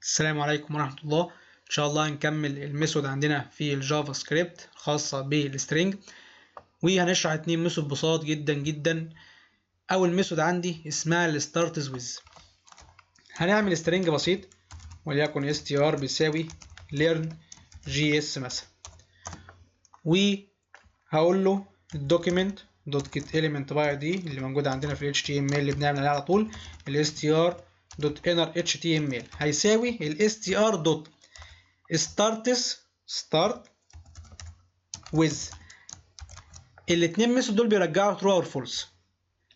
السلام عليكم ورحمة الله. إن شاء الله هنكمل ال method عندنا في ال JavaScript الخاصة بال string، وهنشرح اتنين method بساط جدا جدا. أول method عندي اسمها ال starts with. هنعمل string بسيط وليكن str بيساوي learn js مثلا، وهقول له ال document dot get element by id اللي موجود عندنا في ال HTML اللي بنعمل عليه على طول، ال str dot inner html هيساوي ال str dot start with. الاتنين method دول بيرجعوا true or false.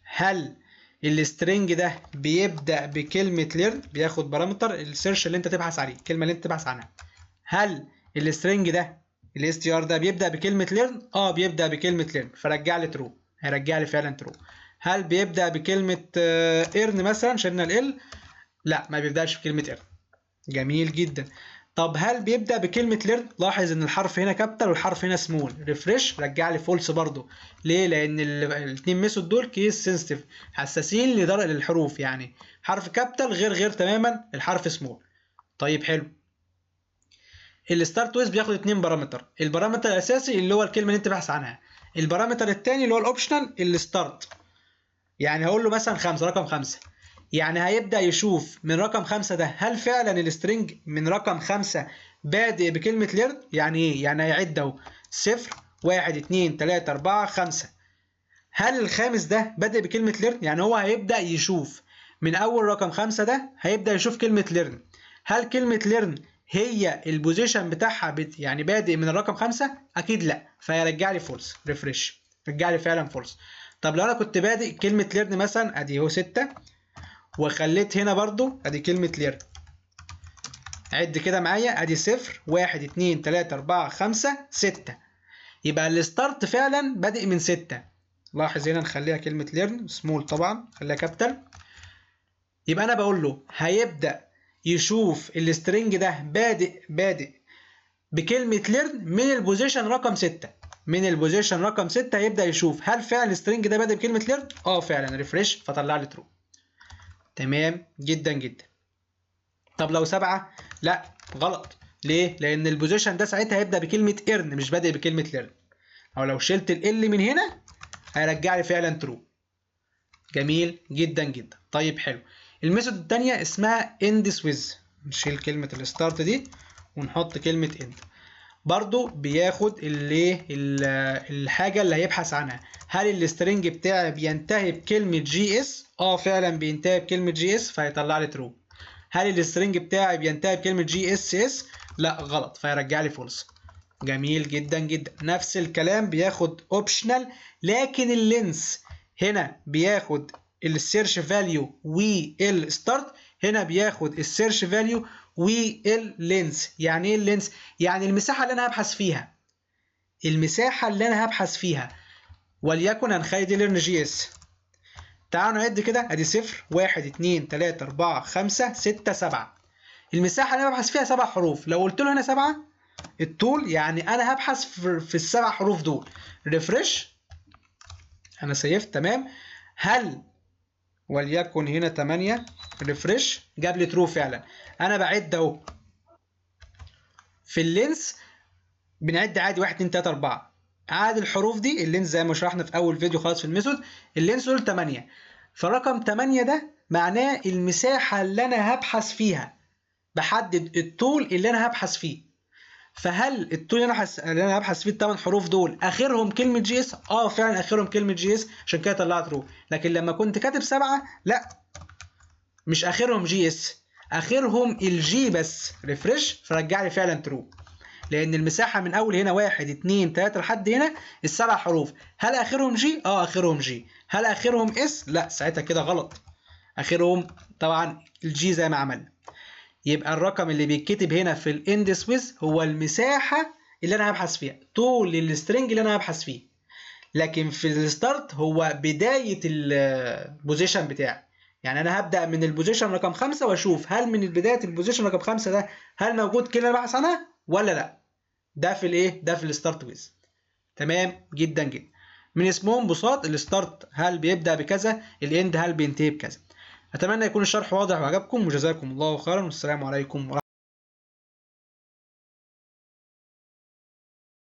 هل ال string ده بيبدأ بكلمة learn؟ بياخد parameter ال search اللي انت تبحث عليه، الكلمة اللي انت تبحث عنها. هل ال string ده، ال str ده، بيبدأ بكلمة learn؟ اه، بيبدأ بكلمة learn، فرجع لي true، هيرجع لي فعلا true. هل بيبدأ بكلمة earn مثلا؟ شلنا ال L، لا، ما بيبدأش بكلمة earn. جميل جدا. طب هل بيبدأ بكلمة learn؟ لاحظ ان الحرف هنا capital والحرف هنا small. refresh، رجع لي false برضو. ليه؟ لان الاثنين method دول case sensitive، حساسين لدرجة للحروف، يعني حرف capital غير تماما الحرف سمول. طيب حلو. ال start with بياخد اتنين parameter، ال parameter الاساسي اللي هو الكلمة اللي انت باحث عنها، ال parameter الثاني اللي هو ال optional ال start. يعني هقول له مثلا 5، رقم 5، يعني هيبدأ يشوف من رقم 5 ده هل فعلا ال string من رقم 5 بادئ بكلمة learn. يعني ايه؟ يعني هيعد اهو: 0، 1، 2، 3، 4، 5. هل الخامس ده بادئ بكلمة learn؟ يعني هو هيبدأ يشوف من أول رقم 5 ده، هيبدأ يشوف كلمة learn. هل كلمة learn هي ال position بتاعها يعني بادئ من الرقم 5؟ أكيد لا، فيرجع لي false. refresh، رجع لي فعلا false. طب لو أنا كنت بادئ كلمة learn مثلا، أدي هو 6، وخليت هنا برضو ادي كلمة learn، عد كده معايا، ادي 0، 1، 2، 3، 4، 5، 6. يبقى ال start فعلا بادئ من 6. لاحظ هنا نخليها كلمة learn small طبعا، خليها capital. يبقى انا بقول له هيبدأ يشوف ال string ده بادئ بكلمة learn من ال position رقم 6. من ال position رقم 6 هيبدأ يشوف هل فعلا ال string ده بادئ بكلمة learn؟ اه فعلا، refresh، فطلع لي true. تمام جدا جدا. طب لو 7؟ لا، غلط. ليه؟ لأن ال position ده ساعتها هيبدأ بكلمة earn، مش بادئ بكلمة learn. أو لو شلت ال L من هنا هيرجع لي فعلا true. جميل جدا جدا. طيب حلو. ال method الثانية اسمها ends with. نشيل كلمة ال start دي ونحط كلمة end. برضو بياخد اللي الحاجة اللي هيبحث عنها. هل ال string بتاعي بينتهي بكلمة JS؟ اه فعلا بينتهي بكلمة JS، فهيطلع لي true. هل ال string بتاعي بينتهي بكلمة JSS؟ لا، غلط، فيرجع لي false. جميل جدا جدا. نفس الكلام، بياخد optional، لكن ال length هنا بياخد ال search value وال start، هنا بياخد ال search value وال length. يعني ايه ال length؟ يعني المساحة اللي انا هبحث فيها، المساحة اللي انا هبحث فيها. وليكن هنخلي دي learn JS. تعالوا نعد كده، ادي 0، 1، 2، 3، 4، 5، 6، 7. المساحة اللي انا ببحث فيها سبع حروف. لو قلت له هنا 7 الطول، يعني انا هبحث في السبع حروف دول. refresh، انا سيفت، تمام. هل وليكن هنا 8؟ refresh، جاب لي true فعلا. انا بعد اهو في ال length، بنعد عادي 1، 2، 3، 4. عدد الحروف دي ال length، زي ما شرحنا في اول فيديو خالص في ال method، ال length دول 8. فرقم 8 ده معناه المساحة اللي انا هبحث فيها، بحدد الطول اللي انا هبحث فيه. فهل الطول اللي انا هبحث فيه، الثمان حروف دول، اخرهم كلمة JS؟ اه فعلا اخرهم كلمة JS، عشان كده طلعت true. لكن لما كنت كاتب 7، لا، مش اخرهم JS، اخرهم ال J بس. refresh، فرجع لي فعلا true، لان المساحة من اول هنا 1، 2، 3 لحد هنا السبع حروف. هل اخرهم J؟ اه اخرهم J. هل اخرهم S؟ لا، ساعتها كده غلط، اخرهم طبعا ال J زي ما عملنا. يبقى الرقم اللي بيتكتب هنا في ال ends with هو المساحة اللي انا هبحث فيها، طول ال string اللي انا هبحث فيه. لكن في ال start هو بداية ال position بتاعي، يعني انا هبدا من ال position رقم 5 واشوف هل من بداية ال position رقم 5 ده هل موجود كلمة بحث عنها ولا لا. ده في الايه؟ ده في ال start with. تمام جدا جدا. من اسمهم بساط، ال start هل بيبدا بكذا، ال end هل بينتهي بكذا. اتمنى يكون الشرح واضح وعجبكم، وجزاكم الله خيرا، والسلام عليكم ورحمة